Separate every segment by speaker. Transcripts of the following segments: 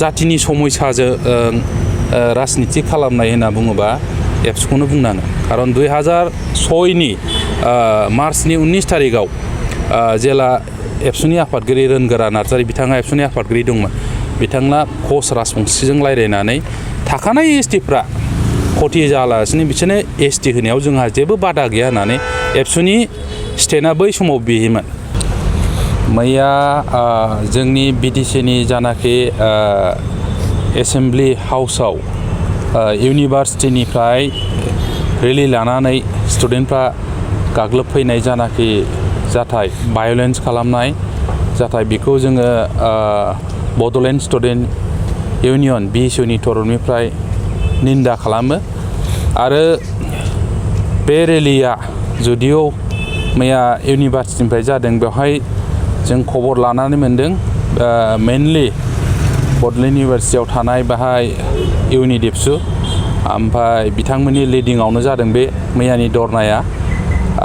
Speaker 1: जातिनि समयसाजों राजनिति खालामनाय होनना बुङोबा एबसुखौनो बुंनांगोन खारन 2006 नि मार्चनि 19 थारिखआव जेला एबसुनि आफादगिरि रोनगोरा नार्जारि बिथाङा एबसुनि आफादगिरि दंमोन बिथाङा कच राजबंसिजों रायज्लायनानै थाखानाय एसटिफ्रा खथि जायालासिनो बिसोरनो एसटि होनायाव जोंहा जेबो बादा गैया होननानै एबसुनि स्टेटआ बै समाव बियोमोन मैया जोंनि बिटिसिनि जानाखि एसेम्बलि हाउसाव इउनिभार्सिटिनिफ्राय रेलि लानानै स्टुडेन्टफ्रा गाग्लोबफैनाय जानाखि जाथाय भायलेन्स खालामनाय जाथाय बेखौ जोङो बड'लेण्ड स्टुडेन्ट इउनियन बिएसइउनि तरफनिफ्राय निन्दा खालामो आरो बे रेलिया जुदिअ मैया इउनिभार्सिटिनिफ्राय जादों बेवहाय जों खबर लानानै मोनदों मेनलि बड'लेण्ड इउनिभार्सिटियाव थानाय बाहाय इउनि देबसु ओमफ्राय बिथांमोननि लिडिंआवनो जादों बे मैयानि धरनाया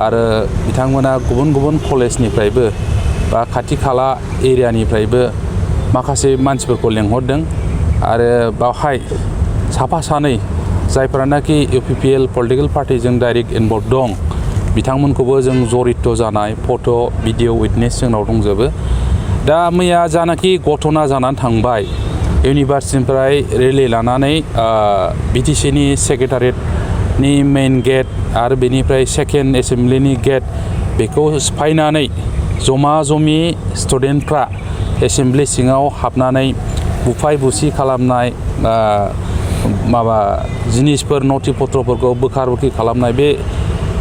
Speaker 1: आरो बिथांमोना गुबुन गुबुन कलेजनिफ्रायबो बा खाथि खाला एरियानिफ्रायबो माखासे मानसिफोरखौ लेंहरदों आरो बावहाय साफा सानै जायफोरानाखि इउपिपिएल पलिटिकेल पार्टिजों डाइरेक्ट इनभल्भ दं बिथांमोनखौबो जों जरित जानाय फट' भिडिअ उइटनेस जोंनाव दंजोबो दा मैया जानाखि घटना जानानै थांबाय इउनिभार्सिटिनिफ्राय रेलि लानानै बिटिसिनि सेक्रेटारियेटनि मेइन गेट आरो बेनिफ्राय सेकेन्ड एसेम्बलिनि गेट बेखौ सिफायनानै जमा जमि स्टुडेन्टफ्रा एसेम्बलि सिङाव हाबनानै बुफाय बुसि खालामनाय माबा जिनिसफोर नथि पत्रफोरखौ बोखार बुखि खालामनाय बे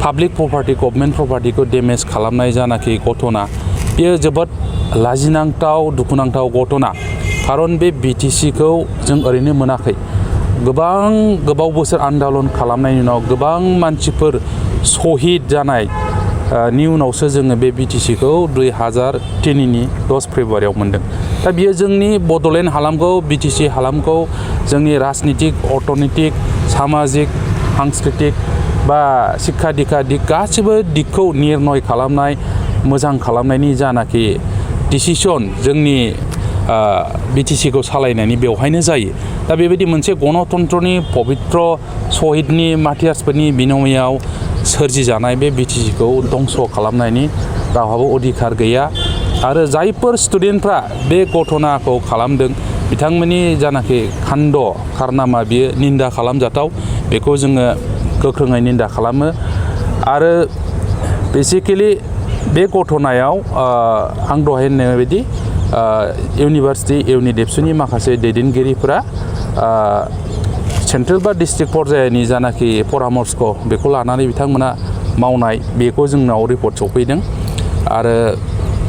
Speaker 1: पाब्लिक प्रपार्टि गभर्नमेन्ट प्रपार्टिखौ डेमेज खालामनाय जानाखि घटना बेयो जोबोद लाजिनांथाव दुखुनांथाव घटना खारन बे बिटिसिखौ जों ओरैनो मोनाखै गोबाव बोसोर आन्दलन खालामनायनि उनाव गोबां मानसिफोर शहीद जानाय नि उनावसो जोङो बे बिटिसिखौ 2003नि 10 फेब्रुवारियाव मोनदों दा बियो जोंनि बड'लेण्ड हालामखौ बिटिसि हालामखौ जोंनि राजनितिक अर्थनैतिक सामाजिक सांस्कृतिक बा शिक्षा दीक्षा दिग गासिबो दिगखौ निर्णय खालामनाय मोजां खालामनायनि जानाखि डिसिसन जोंनि बिटिसिखौ सालायनायनि बेवहायनो जायो दा बेबायदि मोनसे गणतन्त्रनि पबित्र शहीदनि मार्टियार्सफोरनि बिन'मियाव सोरजिजानाय बे बिटिसिखौ दंस' खालामनायनि रावहाबो अधिकार गैया आरो जायफोर स्टुडेन्टफ्रा बे घटनाखौ खालामदों बिथांमोननि जानाखि खान्द कारनामा बियो निन्दा खालामजाथाव बेखौ जोङो गोख्रोङै निन्दा खालामो आरो बेसिकेलि बे घटनायाव आं दहाय होननाय बायदि इउनिभार्सिटि इउनि देबसुनि माखासे दैदेनगिरिफोरा सेन्ट्रेल बा डिस्ट्रिक्ट पर्यायनि जानाखि परामर्शक बेखौ लानानै बिथांमोना मावनाय बेखौ जोंनाव रिपर्ट सफैदों आरो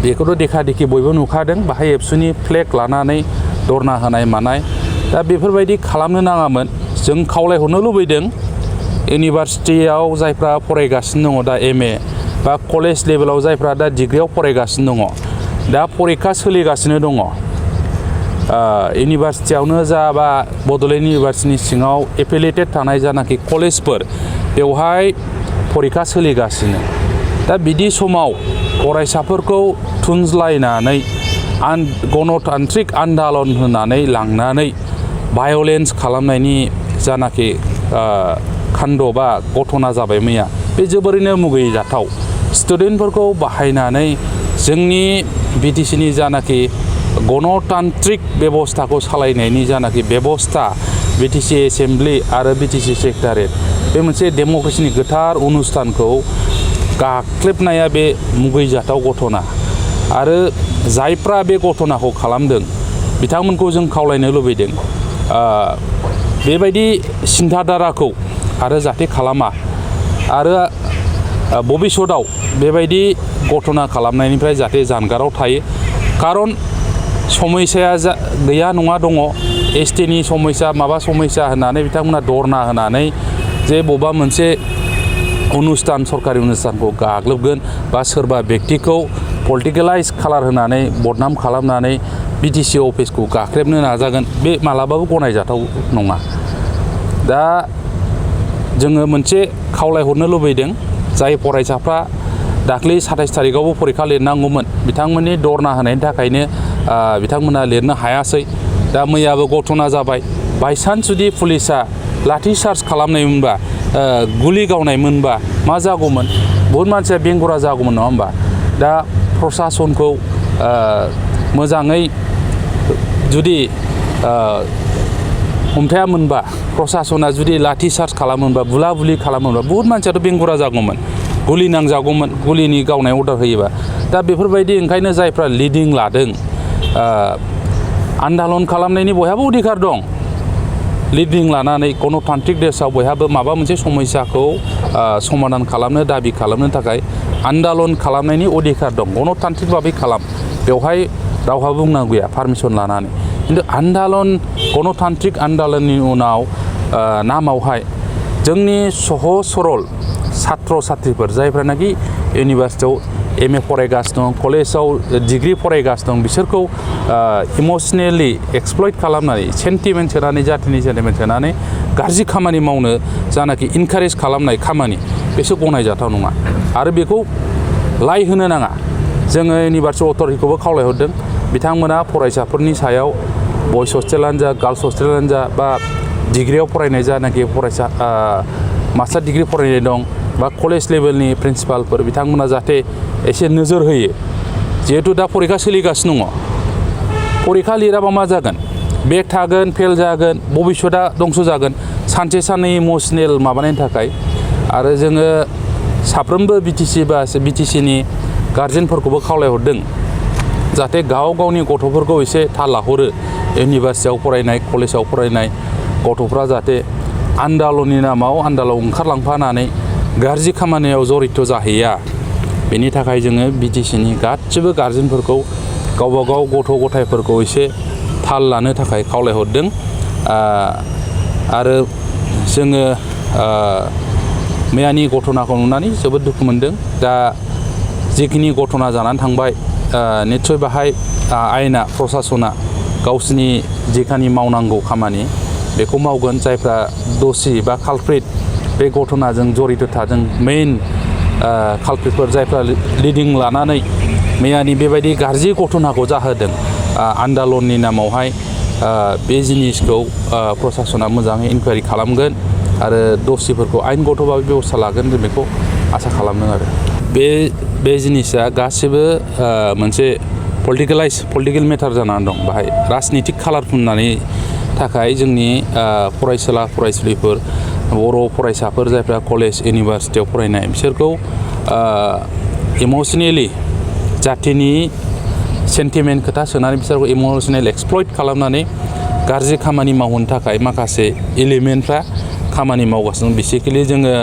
Speaker 1: बेखौथ' देखा देखि बयबो नुखादों बाहाय एबसुनि फ्लेग लानानै धरना होनाय मानाय दा बेफोरबायदि खालामनो नाङामोन जों खावलायहरनो लुबैदों इउनिभार्सिटियाव जायफ्रा फरायगासिनो दङ दा एमए बा कलेज लेभेलाव जायफ्रा दा डिग्रियाव फरायगासिनो दङ दा फरिखा सोलिगासिनो दङ इउनिभार्सिटियावनो जा बा बड'लेण्ड इउनिभार्सिटिनि सिङाव एफिलिएटेड थानाय जानाखि कलेजफोर बेवहाय फरिखा सोलिगासिनो दा बिदि समाव फरायसाफोरखौ थुनज्लायनानै गणतान्त्रिक आन्दलन होनानै लांनानै भायलेन्स खालामनायनि जानाखि खान्द बा घटना जाबाय मैया बे जोबोरैनो मुगैजाथाव स्टुडेन्टफोरखौ बाहायनानै जोंनि बिटिसिनि जानाखि गणतान्त्रिक बेबस्थाखौ सालायनायनि जानाखि बेबस्था बिटिसि एसेम्बलि आरो बिटिसि सेक्रेटारियेट बे मोनसे डेम'क्रेसिनि गोथार अनुस्थानखौ गाख्लेबनाया बे मुगैजाथाव घटना आरो जायफ्रा बे घटनाखौ खालामदों बिथांमोनखौ जों खावलायनो लुबैदों बेबायदि सिन्थाधाराखौ आरो जाहाथे खालामा आरो भबिष्यताव बेबायदि घटना खालामनायनिफ्राय जाहाथे जानगाराव थायो खारन समस्याया गैया नङा दङ एसटिनि समस्या माबा समस्या होननानै बिथांमोना धरना होनानै जे बबेबा मोनसे अनुस्थान सरकारि अनुस्थानखौ गाग्लोबगोन बा सोरबा व्यक्तिखौ पलिटिकेलाइज कालार होनानै बदनाम खालामनानै बिटिसि अफिसखौ गाख्रेबनो नाजागोन बे मालाबाबो गनायजाथाव नङा दा जोङो मोनसे खावलायहरनो लुबैदों जाय फरायसाफ्रा दाख्लै 27 थारिखआवबो फरिखा लिरनांगौमोन बिथांमोननि धरना होनायनि थाखायनो बिथांमोना लिरनो हायासै दा मैयाबो घटना जाबाय बायसान्स जुदि पुलिसा लाठि चार्ज खालामनायमोनबा गुलि गावनायमोनबा मा जागौमोन बहुत मानसिया बेंगुरा जागौमोन नङा होमबा दा प्रसासनखौ मोजाङै जुदि हमथायामोनबा प्रसासना जुदि लाठि चार्ज खालामोनबा बुला बुलि खालामोनबा बहुत मानसियाथ' बेंगुरा जागौमोन गुलि नांजागौमोन गुलिनि गावनाय अर्डार होयोबा दा बेफोरबायदि ओंखायनो जायफ्रा लिडिं लादों आन्दालन खालामनायनि बयहाबो अधिकार दं लिडिं लानानै गणतान्त्रिक देशआव बयहाबो माबा मोनसे समस्याखौ समाधान खालामनो दाबि खालामनो थाखाय आन्दालन खालामनायनि अधिकार दं गणतान्त्रिक भाबै खालाम बेवहाय रावहाबो बुंनांगौ गैया पारमिसन लानानै खिन्थु आन्दालन गणतान्त्रिक आन्दालननि उनाव नामावहाय जोंनि सहज सरल छात्र छात्रीफोर जायफ्रानाखि इउनिभार्सिटियाव एम ए फरायगासिनो दं कलेजाव डिग्री फरायगासिनो दं बिसोरखौ इमसनेलि एक्सप्लइट खालामनानै सेन्टिमेन्ट सोनानै जातिनि सेन्टिमेन्ट सोनानै गाज्रि खामानि मावनो जानाखि इनकारेज खालामनाय खामानि बेसो गनायजाथाव नङा आरो बेखौ लाइ होनो नाङा जोङो इउनिभार्सिटि अथरिटिखौबो खावलायहरदों बिथांमोना फरायसाफोरनि सायाव बयस हस्टेलानो जा गार्लस हस्टेलानो जा बा डिग्रियाव फरायनाय जानाखि फरायसा मास्टार डिग्री फरायनाय दं बा कलेज लेभेलनि प्रिन्सिपालफोर बिथांमोना जाहाथे एसे नोजोर होयो जिहेतु दा फरिखा सोलिगासिनो दङ फरिखा लिराबा मा जागोन बेक थागोन फेल जागोन भबिष्यतआ दंस जागोन सानसे साननै इमसनेल माबानायनि थाखाय आरो जोङो साफ्रोमबो बिटिसिनि गार्जेनफोरखौबो खावलायहरदों जाहाथे गाव गावनि गथ'फोरखौ एसे थाल लाहरो इउनिभार्सिटियाव फरायनाय कलेजाव फरायनाय गथ'फ्रा जाहाथे आन्दालननि नामाव आन्दालनाव ओंखारलांफानानै गाज्रि खामानियाव जरित जाहैया बेनि थाखाय जोङो बिटिसिनि गासिबो गार्जेनफोरखौ गावबा गाव गथ' गथायफोरखौ एसे थाल लानो थाखाय खावलायहरदों आरो जोङो मैयानि घटनाखौ नुनानै जोबोद दुखु मोनदों दा जिखिनि घटना जानानै थांबाय निस्सय बाहाय आयेना प्रसासना गावसिनि जिखानि मावनांगौ खामानि बेखौ मावगोन जायफ्रा दसि बा कालप्रिट बे घटनाजों जरित थादों मेइन कालप्रिटफोर जायफ्रा लिडिं लानानै मैयानि बेबायदि गाज्रि घटनाखौ जाहोदों आन्दालननि नामावहाय बे जिनिसखौ प्रसासना मोजाङै इनकुवारि खालामगोन आरो दसिफोरखौ आयेनगत भाबै बेबस्था लागोन जों बेखौ आसा खालामदों आरो बे जिनिसा गासिबो मोनसे पलिटिकेल मेटार जानानै दं बाहाय राजनितिक कालार फुननानै थाखाय जोंनि फरायसुला फरायसुलिफोर बर' फरायसाफोर जायफ्रा कलेज इउनिभार्सिटियाव फरायनाय बिसोरखौ इमसनेलि जातिनि सेन्टिमेन्ट खोथा सोनानै बिसोरखौ इमसनेल एक्सप्लइट खालामनानै गाज्रि खामानि मावहोनो थाखाय माखासे एलिमेन्टफ्रा खामानि मावगासिनो दं बेसिकेलि जोङो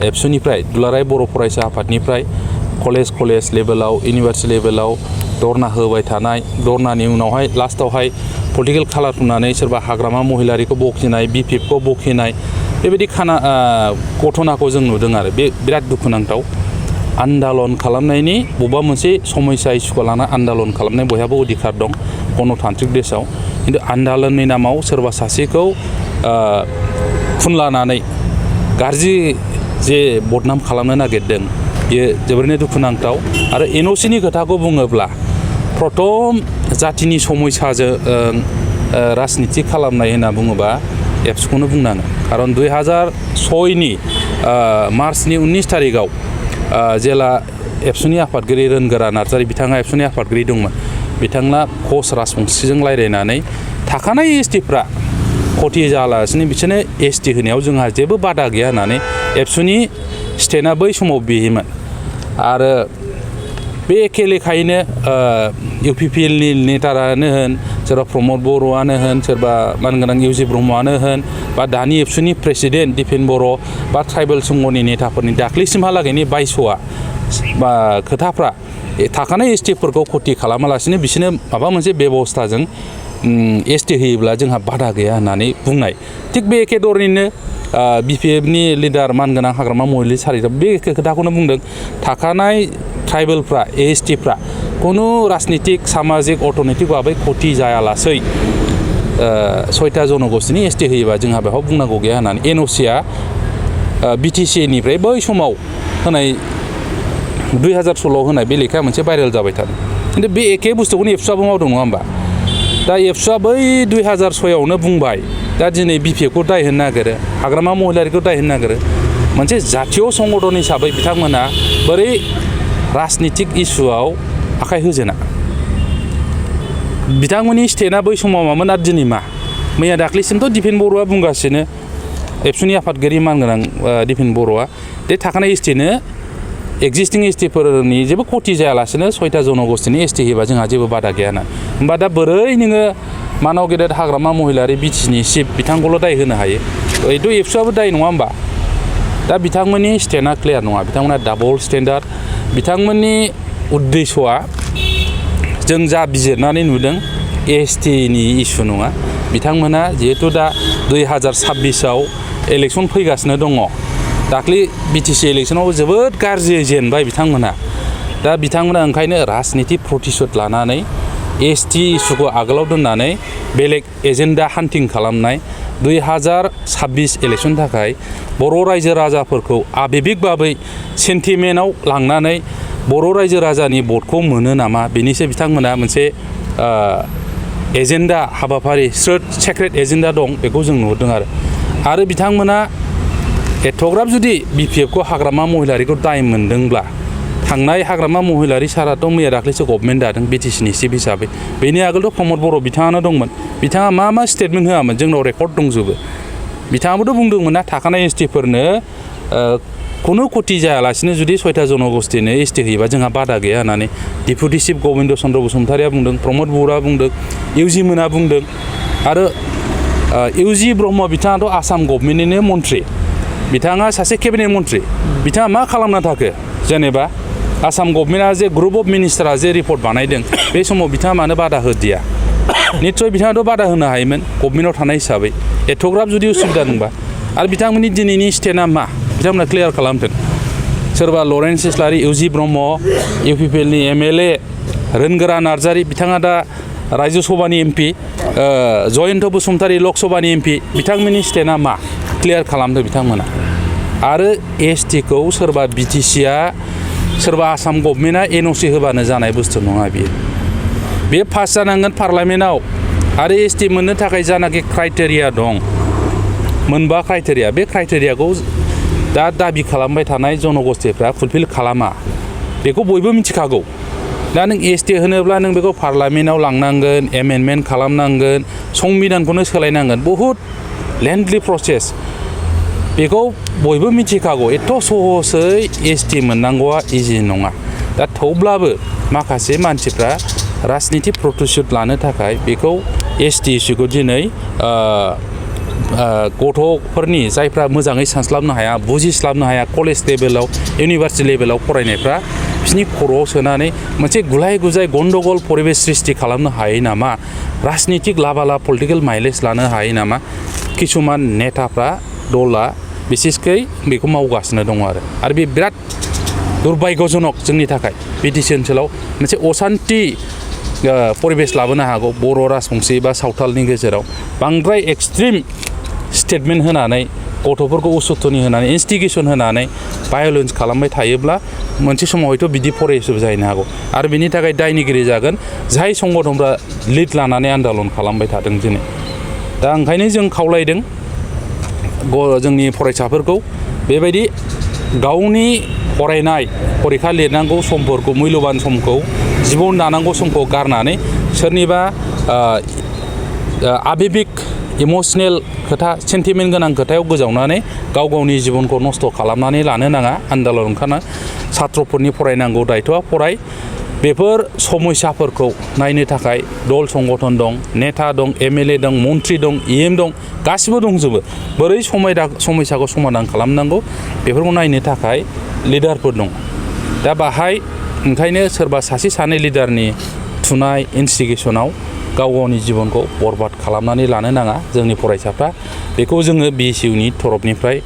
Speaker 1: एबसुनिफ्राय दुलाराय बर' फरायसा आफादनिफ्राय कलेज लेभेलाव इउनिभार्सिटि लेभेलाव धरना होबाय थानाय धरनानि उनावहाय लास्टावहाय पलिटिकेल कालार फुननानै सोरबा हाग्रामा महिलारिखौ बखिनाय बिपिएफखौ बखिनाय बेबायदि घटनाखौ जों नुदों आरो बे बिराद दुखुनांथाव आन्दालन खालामनायनि बबेबा मोनसे समस्या इस्युखौ लाना आन्दालन खालामनाय बयहाबो अधिकार दं गणतान्त्रिक देशआव खिन्थु आन्दालननि नामाव सोरबा सासेखौ फुनलानानै गाज्रि जे बदनाम खालामनो नागिरदों बेयो जोबोरैनो दुखुनांथाव आरो एनअसिनि खोथाखौ बुङोब्ला प्रथम जातिनि समस्याजों राजनिति खालामनाय होनना बुङोबा एबसुखौनो बुंनांगोन खारन 2006नि मार्चनि 19 थारिखआव जेला एबसुनि आफादगिरि रोनगोरा नार्जारि बिथाङा एबसुनि आफादगिरि दंमोन बिथाङा कच राजबंसिजों रायज्लायनानै थाखानाय एसटिफ्रा खथि जायालासिनो बिसोरनो एसटि होनायाव जोंहा जेबो बादा गैया होननानै एबसुनि स्टेटआ बै समाव बियोमोन आरो बे एखे लेखायैनो इउपिपिएलनि नेतारानो होन सोरबा प्रमद बर'आनो होन सोरबा मानगोनां इउजि ब्रह्मआनो होन बा दानि एबसुनि प्रेसिडेन्ट दिपेन बर' बा ट्राइबेल संघनि नेताफोरनि दाख्लैसिमहालागैनि बायस'आ बा खोथाफ्रा थाखानाय एसटिफोरखौ खथि खालामालासिनो बिसोरनो माबा मोनसे बेबस्थाजों एसटि होयोब्ला जोंहा बादा गैया होननानै बुंनाय थिग बे एखे दरनिनो बिपिएफनि लिडार मानगोनां हाग्रामा महिलारि सारिदा बे एखे खोथाखौनो बुंदों थाखानाय ट्राइबेलफ्रा एसटिफ्रा खुनु राजनितिक सामाजिक अर्थनैतिक भाबै खथि जायालासै 6टा जनगोष्ठीनि एसटि होयोबा जोंहा बेयाव बुंनांगौ गैया होननानै एनअसिआ बिटिसिनिफ्राय बै समाव होनाय 2016 होनाय बे लेखाया मोनसे भाइरेल जाबाय थादों खिन्थु बे एखे बुस्थुखौनो एबसुआबो मावदों नङा होमबा दा एबसुआ बै 2006आवनो बुंबाय दा दिनै बिपिएफखौ दाय होनो नागिरो हाग्रामा महिलारिखौ दाय होनो नागिरो मोनसे जातीय संगठन हिसाबै बिथांमोना बोरै राजनितिक इस्युआव आखाइ होजेना बिथांमोननि स्टेटआ बै समाव मामोन आरो दिनै मा मैया दाख्लैसिमथ' दिपेन बर'आ बुंगासिनो एबसुनि आफादगिरि मानगोनां दिपेन बर'आ बे थाखानाय एसटिनो एक्जिस्टिं एसटिफोरनि जेबो खति जायालासिनो 6टा जनगोष्ठीनि एसटि होबा जोंहा जेबो बादा गैया होनना होमबा दा बोरै नोङो मानाव गेदेर हाग्रामा महिलारि बिटिसिनि चिफ बिथांखौल' दाय होनो हायो ओरैथ' एबसुआबो दाय नङा होमबा दा बिथांमोननि स्टेटआ क्लियार नङा बिथांमोना डाबल स्टेन्डार्ड बिथांमोननि उद्देश्यआ जों जा बिजिरनानै नुदों एसटिनि इस्यु नङा बिथांमोना जिहेतु दा 2026आव इलेक्सन फैगासिनो दङ दाख्लै बिटिसि इलेक्सनाव जोबोद गाज्रियै जेनबाय बिथांमोना दा बिथांमोना ओंखायनो राजनिति प्रतिशोध लानानै एसटि इस्युखौ आगोलाव दोननानै बेलेग एजेन्डा हान्टिं खालामनाय 2026 इलेक्सननि थाखाय बर' रायजो राजाफोरखौ आबेबिक भाबै सेन्टिमेन्टआव लांनानै बर' रायजो राजानि भटखौ मोनो नामा बेनिसो बिथांमोना मोनसे एजेन्डा हाबाफारि सेक्रेट एजेन्डा दं बेखौ जों नुहुरदों आरो बिथांमोना एथ'ग्राब जुदि बिपिएफखौ हाग्रामा महिलारिखौ दाय मोनदोंब्ला थांनाय हाग्रामा महिलारि साराथ' मैया दाख्लैसो गभर्नमेन्ट दादों बिटिसिनि चिफ हिसाबै बेनि आगोलथ' प्रमद बर' बिथाङानो दंमोन बिथाङा मा स्टेटमेन्ट होआमोन जोंनाव रेकर्ड दंजोबो बिथाङाबोथ' बुंदोंमोन ना थाखानाय एसटिफोरनो खुनु खति जायालासिनो जुदि 6टा जनगोष्ठीनो एसटि होयोबा जोंहा बादा गैया होननानै डिपुटि चिफ गबिन्द चन्द्र बसुमतारिया बुंदों प्रमद बर'आ बुंदों इउजि मोना बुंदों आरो इउजि ब्रह्म बिथाङाथ' आसाम गभर्नमेन्टनिनो मन्थ्रि बिथाङा सासे केबिनेट मन्थ्रि बिथाङा मा खालामना थाखो जेनेबा आसाम गभर्नमेन्टआ जे ग्रुप अफ मिनिस्टारा जे रिपर्ट बानायदों बे समाव बिथाङा मानो बादा होदिया निस्सय बिथाङाथ' बादा होनो हायोमोन गभर्नमेन्टआव थानाय हिसाबै एथ'ग्राब जुदि उसुबिदा दंबा आरो बिथांमोननि दिनैनि स्टेटआ मा बिथांमोना क्लियार खालामथों सोरबा लरेन्स इस्लारि इउजि ब्रह्म इउपिपिएलनि एमएलए रोनगोरा नार्जारि बिथाङा दा रायजो सभानि एमपि जयन्त बसुमतारि लकसभानि एमपि बिथांमोननि स्टेटआ मा क्लियार खालामदों बिथांमोना आरो एसटिखौ सोरबा बिटिसिआ सोरबा आसाम गभर्नमेन्टआ एनअसि होबानो जानाय बुस्थु नङा बे पास जानांगोन पार्लामेन्टआव आरो एसटि मोननो थाखाय जानाखि क्राइटेरिया दं मोनबा क्राइटेरिया बे क्राइटेरियाखौ दा दाबि खालामबाय थानाय जनगोष्ठीफ्रा फुलफिल खालामा बेखौ बयबो मिथिखागौ दा नों एसटि होनोब्ला नों बेखौ पार्लामेन्टआव लांनांगोन एमेन्डमेन्ट खालामनांगोन संबिधानखौनो सोलायनांगोन बहुद लेन्डलि प्रसेस बेखौ बयबो मिथिखागौ एथ' सहसै एसटि मोननांगौआ इजि नङा दा थेवब्लाबो माखासे मानसिफ्रा राजनिति प्रतिशोध लानो थाखाय बेखौ एसटि इस्युखौ दिनै गथ'फोरनि जायफ्रा मोजाङै सानस्लाबनो हाया बुजिस्लाबनो हाया कलेज लेभेलाव इउनिभार्सिटि लेभेलाव फरायनायफ्रा बिसोरनि खर'आव सोनानै मोनसे गुलाय गुजाय गन्दगल परिबेस सृष्टि खालामनो हायो नामा राजनितिक लाबाला पलिटिकेल माइलेज लानो हायो नामा किसुमान नेताफ्रा दला बिसेसकै बेखौ मावगासिनो दङ आरो बे बिराद दुर्भाग्यजनक जोंनि थाखाय बिटिसि ओनसोलाव मोनसे असान्ति परिबेस लाबोनो हागौ बर' राजबंसि बा सावथालनि गेजेराव बांद्राय एक्सट्रिम स्टेटमेन्ट होनानै गथ'फोरखौ उसुथनि होनानै इन्स्टिगेसन होनानै भायलेन्स खालामबाय थायोब्ला मोनसे समाव हयथ' बिदि फरायसो जाहैनो हागौ आरो बिनि थाखाय दायनिगिरि जागोन जाय संगठनफ्रा लिड लानानै आन्दालन खालामबाय थादों दिनै दा ओंखायनो जों खावलायदों जोंनि फरायसाफोरखौ बेबायदि गावनि फरायनाय फरिखा लिरनांगौ समफोरखौ मुल्यबान समखौ जिबन दानांगौ समखौ गारनानै सोरनिबा आबेबिक इमोसनेल खोथा सेन्टिमेन्ट गोनां खोथायाव गोजावनानै गाव गावनि जिबनखौ नस्थ' खालामनानै लानो नाङा आन्दालन ओंखारना सात्रफोरनि फरायनांगौ दायथ'आ फराय बेफोर समस्याफोरखौ नायनो थाखाय दल संगठन दं नेता दं एमएलए दं मन्त्रि दं इएम दं गासिबो दंजोबो बोरै समस्याखौ समाधान खालामनांगौ बेफोरखौ नायनो थाखाय लिडारफोर दं दा बाहाय ओंखायनो सोरबा सासे सानै लिडारनि थुनाय इन्स्टिगेसनाव गाव गावनि जिबनखौ बरबाद खालामनानै लानो नाङा जोंनि फरायसाफ्रा बेखौ जोङो बिएसइउनि तरफनिफ्राय